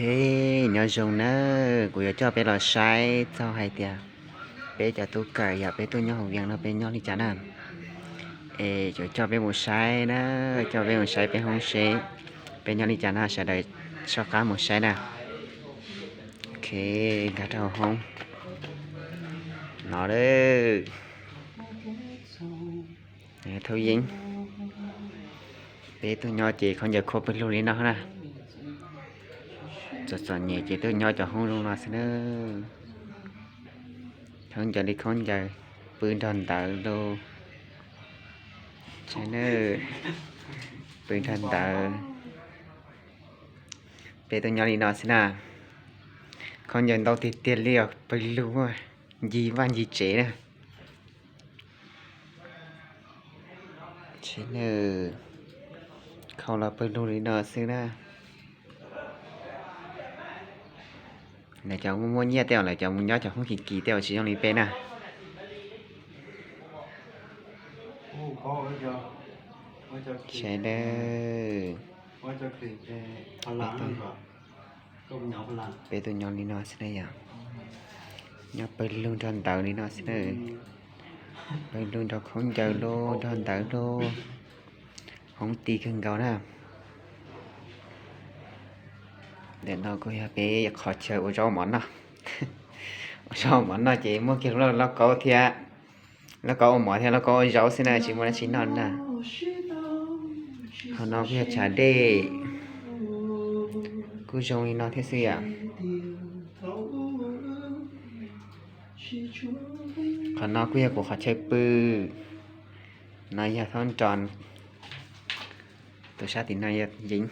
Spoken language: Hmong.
Nyob zoo na, kuv yuav coj peb los saib txog hais tias peb cov tub kawm yog peb tuaj nyob hauv Vias no peb nyob li cas na. Es yuav coj peb mus saib na, coj peb mus saib peb hoob seb peb nyob li cas na, sawv daws soj qab mus saib na. Ok, nkag rau hoob no lawm. Thauj yeeb, peb tuaj nyob ces khaub ncaws khuab pawg lug li no na. Txom txom nyem ces tuaj nyob cov hoob zoo no xwb na. Khaub ncaws li khaub ncaws, pw nrog ntawd lauj. Pw nrog ntawd. Peb tuaj nyob li no xwb na. Khaub ncaws ntau tiag tiag li os, pawg lug ncig vaj ncig tsev na. Khau los pawg lug li no xwb na. Lawv cov muaj muaj nyiaj tej os, lawv cov mus nyob cov hoob kim kim tej uas tsis zoo li peb na. Saib dawb. Peb tuaj nyob li no xwb na yom. Nyob pawg lug nrog ntawd li no xwb na. Pawg lug nrog khaub ncaws lauj, nrog ntawd lauj. Hoob ti kawg nkaus na. Ntawm no kuj yog peb qhov chaw ua zaub mov noj. Ua zaub mov noj ces muaj kiag lauj kaub thiab, lauj kaub ua mov thiab lauj kaub ua zaub xwb na, tsis muaj dab tsi noj na. Qhov no kuj yog tshav dej, kuj zoo li no thiab xwb yom. Qhov no kuj yog kuv qhov chaw pw. No yog thaub nro, tus sab tim no yog yeeb.